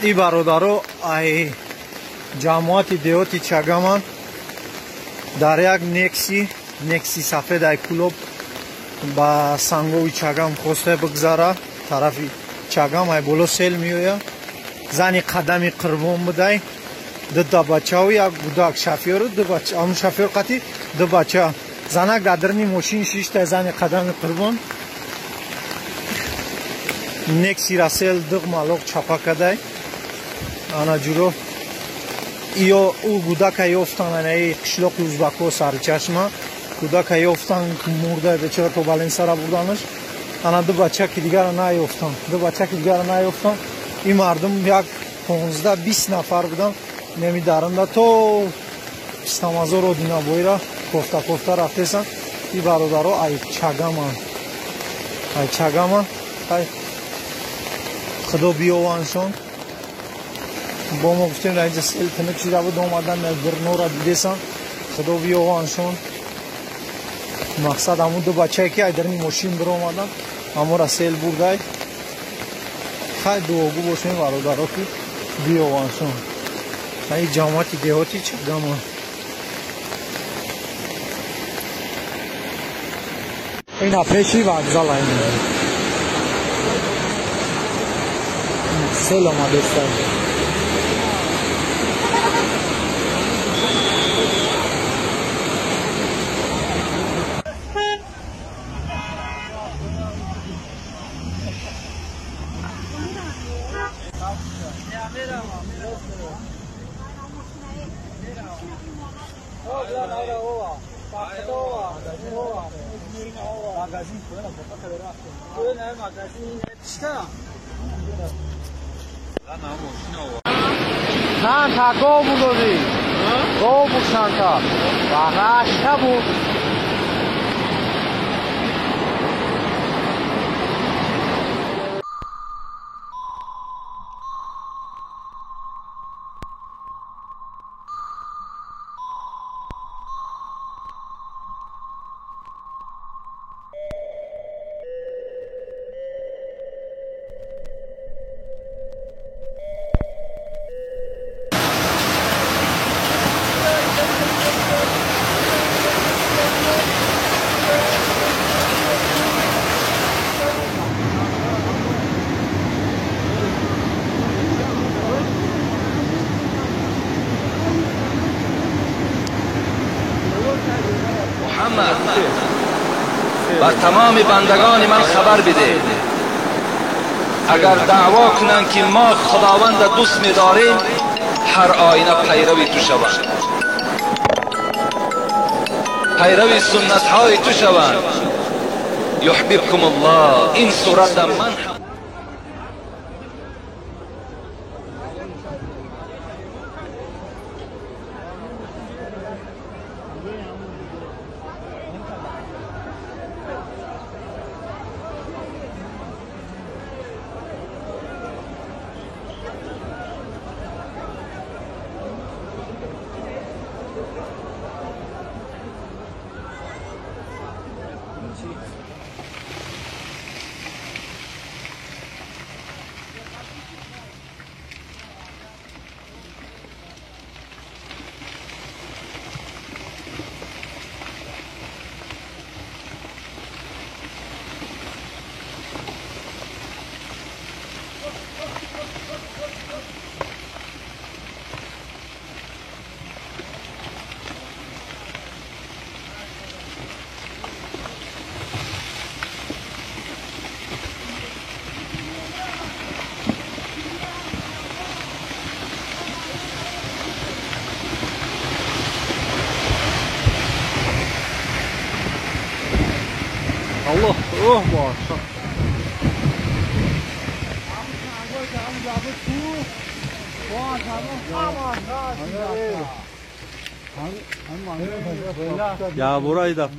И бародаро ай ҷамоати деҳоти Чагаман дар як Некси сафед ай Кулоб ба сангови Чагам хоста бигзара, тарафи Чагам ай боло сел меоя. Зани қадами Қурбон будай, дута бачаву як гудак, шофёру ду бача, ҳамун шофёр қати ду бача. Занак дар дарни мошин шишта, зани қадами Қурбон. Нексира сел диғ малоқ чапа кадай. Ана ҷуро ё ӯ гудака ёфтан, анаи қишлоқи узбако Сарчашма кӯдака ёфтан, мурда бечора, то Баленсара бурданаш. Ана ду бача ки дигара наёфтан, ду бача ки дигара наёфтан. Ин мардум як 15-20 нафар будан, неми даранда то Пистамазор Одинабоира кофта кофта рафтесан. И бародаро ай Чагаман, ай Чагаман, ай худо биёваншон. Бо мо гуфтем, дар инҷа сел тинук шида буд, омадан дирнора дидесан. Худо биёваншон. Мақсад ҳамун ду бачае ки ай дарни мошин биромадан, ҳамора сел бурдай. Хай, дуогӯ бошем, бародаро, ки биёваншон. Ай ҷамоати деҳоти Чагаман. Ина пеши вокзал айн сел омадеста. Чанд та гов будодӣ? Гов буд чанд та. Бағашта буд. محمد، بر تمام بندگان من خبر بده، اگر دعوا کنند که ما خداوند دوست می‌داریم، هر آینه پیروی تو شوند، پیروی سنت های تو شوند. یحببکم الله. این صورت من Allah, oh maşallah. Ya burayı da.